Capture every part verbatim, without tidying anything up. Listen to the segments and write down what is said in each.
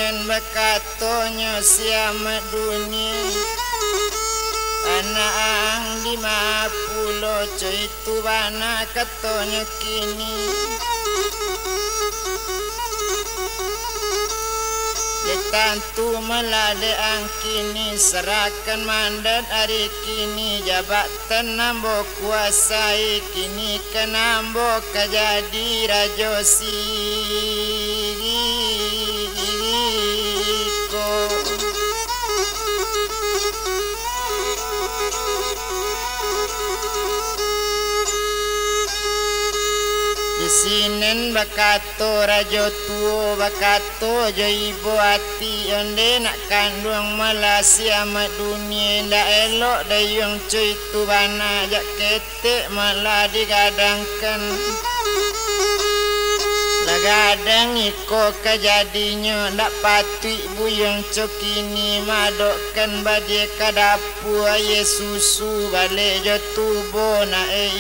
Bakatonyo si Amak Dunia, anak ang dima pulo, co itu bana katonyo kini. Dek tantu malah dek ang kini, sarahkan mandat ari kini, jabatan ambo kuasai, kini kan ambo ka jadi rajo siko. Di sinen bakato rajo tuo, bakato jo ibo ati, onde nak kanduang malah si Amak Dunia, indak elok dayuang co itu bana, jak ketek malah digadangkan. Lah gadang iko ka jadinyo, ndak patuik buyuang co kini, maadokkan badia ka dapua, aia susu baleh jo tubo nak, eh.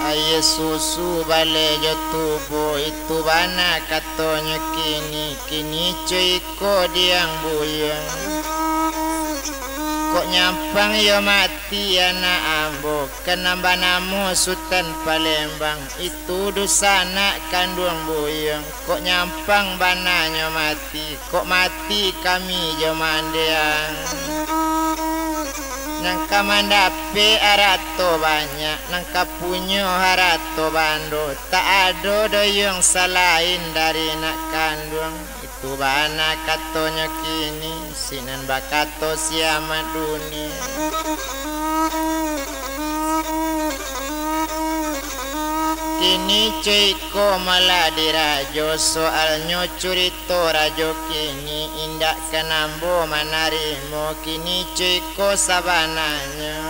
Aia susu baleh jo tubo, itu bana katonyo kini, kini co iko diang buyuang. Kok nyampang iyo mati anak ambo, kan nan banamo Sutan Palembang, itu dunsanak kanduang buyuang. Kok nyampang bananyo mati, kok mati kami jo mandiang. Nan ka mandapek arato banyak, nan ka punyo arato bando, tak ado dayuang salain dari nak kanduang. Itu bana katonyo kini, sinan bakato si Amak Dunia. Kini co iko malah dirajo, soalnyo curito rajo kini, indak kan ambo manarimo, kini co iko sabananyo.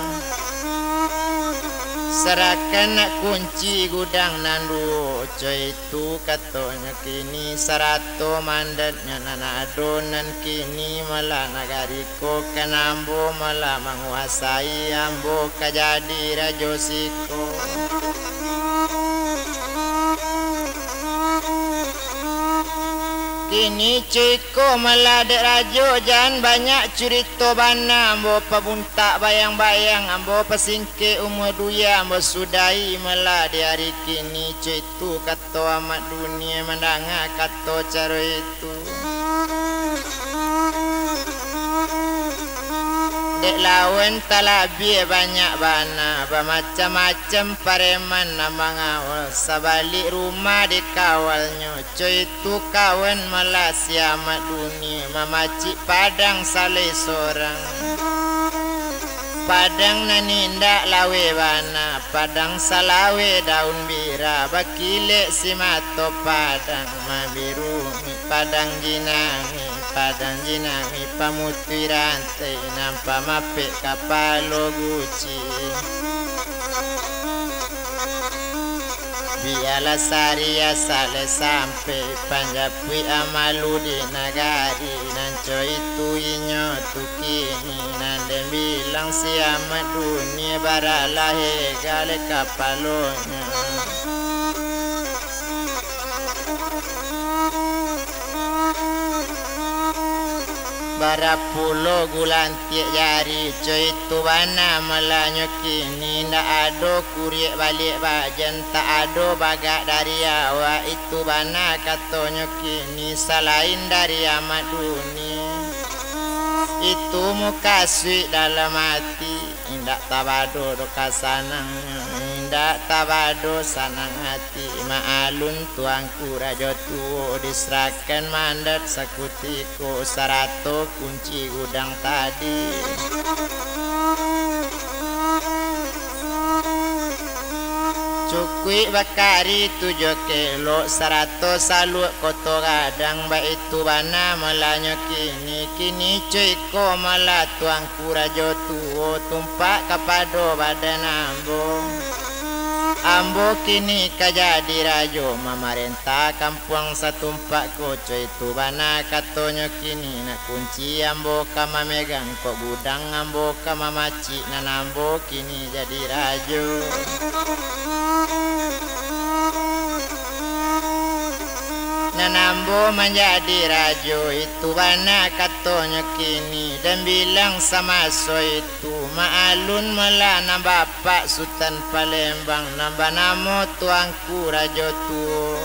Sarahkan nak kunci gudang nan duo, co itu katonyo kini, sarato mandatnyo nan ado nan kini, malah nagari ko kan ambo malah manguasai, ambo ka jadi rajo siko. Kini co iko malah dek rajo, jan banyak curito bana, ambo pabuntak bayang-bayang, ambo pasingkek umua duya, ambo sudahi malah di ari kini, co itu kato Amak Dunia mandanga kato caro itu. Dek lawan talabiah banyak bana, bamacam-macam pareman nan mangawal, sabalik rumah dikawalnyo, co itu kawan malah si Amak Dunia, mamacik padang salai sorang. Padang nan indak laweh bana, padang salaweh daun bira, bakilek si mato padang, mambirungi padang jinangi, padang jinangi pamutuih rantai, nan pamapek kapalo guci. Bialah sariah salai sampai, panjapuik amalu di nagari, nan co itu inyo tu kini, nan den bilang si Amak Dunia, baralah hega lai kapalonyo. Bara pulo gulantiak jari, co itu bana malahnyo kini, ndak ado kuriak baliak bajan, tak ado bagak dari awak, itu bana katonyo kini, salain dari Amak Dunia. Itu mukasuik dalam ati, indak tabado doh ka sanangnyo, indak tabado sanang ati, maalun tuangku rajo tuo, diserahkan mandat sakutiko, sarato kunci gudang tadi. Cukuik bakari tujuah kelok, sarato saluak koto gadang, baitu bana malahnyo kini, kini co iko malah tuangku rajo tuo, tumpak kapado badan ambo. Ambo kini ka jadi rajo, mamarentah kampuang satumpak ko. Co itu bana katonyo kini, nak kunci ambo ka mamegang, kok gudang ambo ka mamacik, nan ambo kini jadi rajo. Nan ambo manjadi rajo, itu bana katonyo kini, dan bilang samaso itu, maalun malah nan bapak Sutan Palembang, nan banamo Tuanku Rajo Tuo.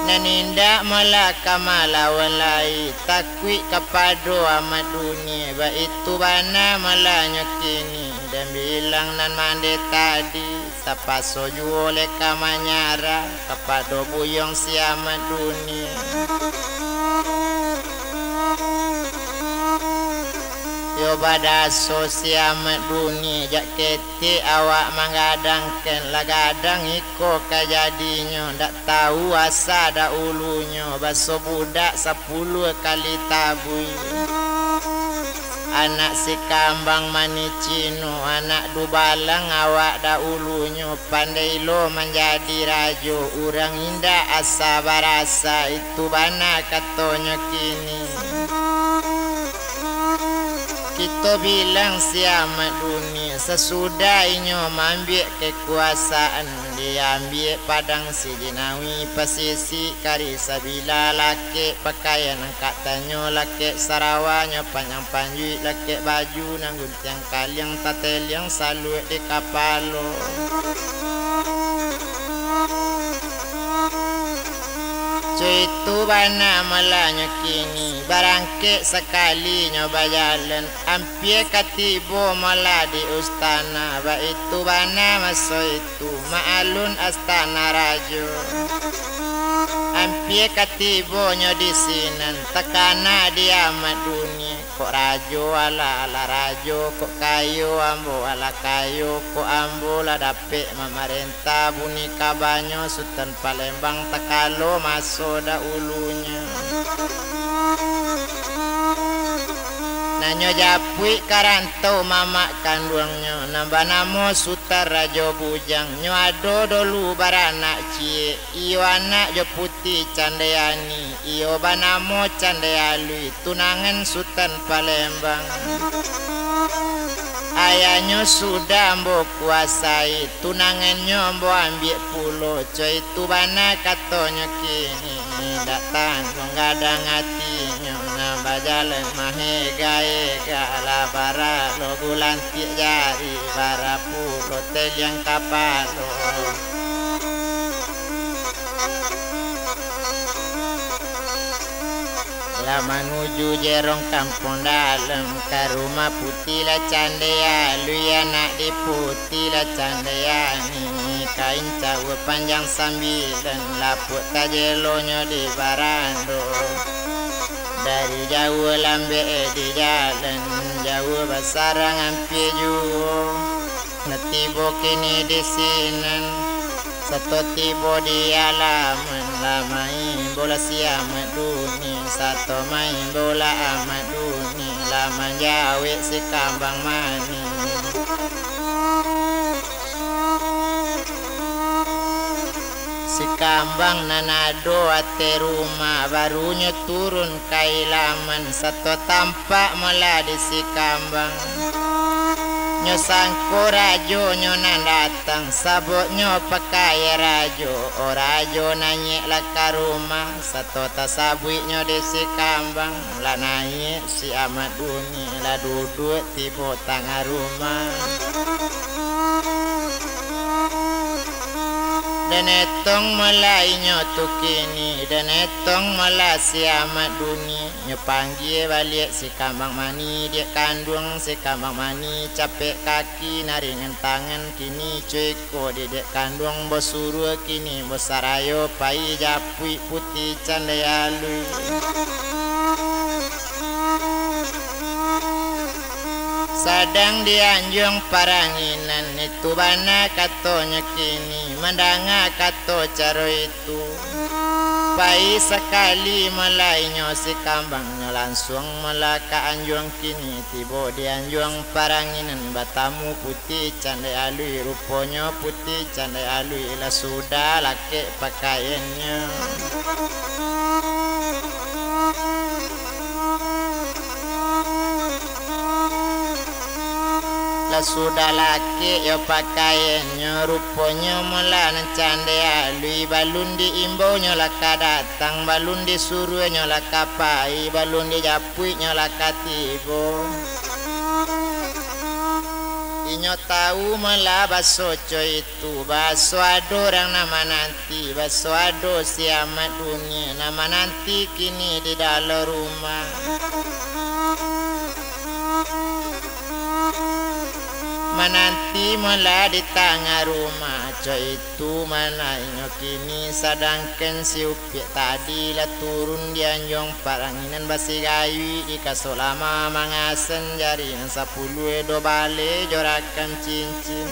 Nan indak malah ka malawan lai, takuik kapado Amak Dunie, baitu bana malah nyo kini, dan bilang nan mande tadi. Tapaso juo lai ka manyarah kapado buyuang si Amak Dunie. Yo badaso si Amak Dunie, jak ketek awak manggadangkan, lah gadang iko ka jadinyo, ndak tau asa daulunyo, baso budak sapuluah kali tabuih. Anak si kambang manih Cino, anak dubalang awak daulunyo, pandai lo manjadi rajo, urang indak asa barasa, itu bana katonyo kini. Kito bilang si Amak Dunie, sasudah inyo maambiak kekuasaan, diambiak padang si Jinawi, pasisik kari sabila, lakek pakaian angkek tanyo, lakek sarawanyo panjang panjuik, lakek baju nan guntiang kaliang, tateliang saluak di kapalo. Co itu bana malah nyo kini, barangkek sakalinyo bajalan, ampia ka tibo malah di ustana, baitu bana maso itu, maalun astana rajo. Ampia ka tibo nyo di sinan, takana di Amak Dunie. Kok rajo alah, alah rajo, kok kayo ambo alah kayo, kok ambo lah dapek mamarentah, buni kabanyo Sutan Palembang takalo maso daulunyo. Nan nyo japuik ka rantau mamak kanduangnyo, nan banamo Sutan Rajo Bujang, nyo ado dolu baranak ciek, iyo anak jo Puti Candayani, iyo banamo Candayalui, tunangan Sutan Palembang. Ayahnyo sudah ambo kuasai, tunangannyo ambo ambiak pulo, co itu bana katonyo kini, datang manggadang atinyo, nan bajalan maega-ega, lah bara lo gulantiak jari, bara pulo teliang kapalo. Lah manuju jerong kampuang dalam, ka rumah Puti lah Candayalui, anak di Puti lah Candayani. Kain cawa panjang sambilan, lapuak tajelonyo di barando. Dari jauah lambek di jalan, jauah basarang ampia juo. Lah tibo kini di sinan, sato tibo di alaman, lah main bola si Amak Duni, sato main bola Amak Duni, lah manjawek si Kambang Manih. Si Kambang nan ado ateh rumah, barunyo turun ka ilaman, sato tampak malah di si Kambang. Nyo sangko rajonyo nan datang, saboknyo pakai rajo, o rajo naiak lah ka rumah, sato tasabuiknyo di si Kambang, lah naiak si Amak Duni, lah duduak tibo tangah rumah. Dan etong malah inyo tu kini, dan etong malah si Amak Duni. Nyo panggia baliak si Kambang Manih, diak kanduang si Kambang Manih, capek kaki, naringan tangan, kini cuek ko di diak kanduang, basuruah kini basarayo, pai japuik Puti Candayalui. Sadang di anjuang paranginan, itu bana katonyo kini, mandanga kato caro itu. Pai sakali malah inyo si Kambang, nyo Lansuang mala ka anjuang kini, tibo di anjuang paranginan, batamu putih candai aluih, ruponyo putih candai aluih, lah sudah lakek pakaiannyo. Lah sudah lakek yo pakaiannyo, ruponyo mala nan candai aluih, balun diimbaunyo lah ka datang, balun disuruahnyo lah ka pai, balun dijapuiknyo lah ka tibo. Inyo tahu mala baso co itu, baso ado urang nan mananti, baso ado si Amak Dunia nan mananti kini di dalam rumah. Mananti mala di tangah rumah, co itu mala inyo kini, sadangkan si Upiak tadi lah turun di anjuang paranginan basigayuik, dikasok lama mangasan jari nan sapuluah, do baleh jorakan cincin.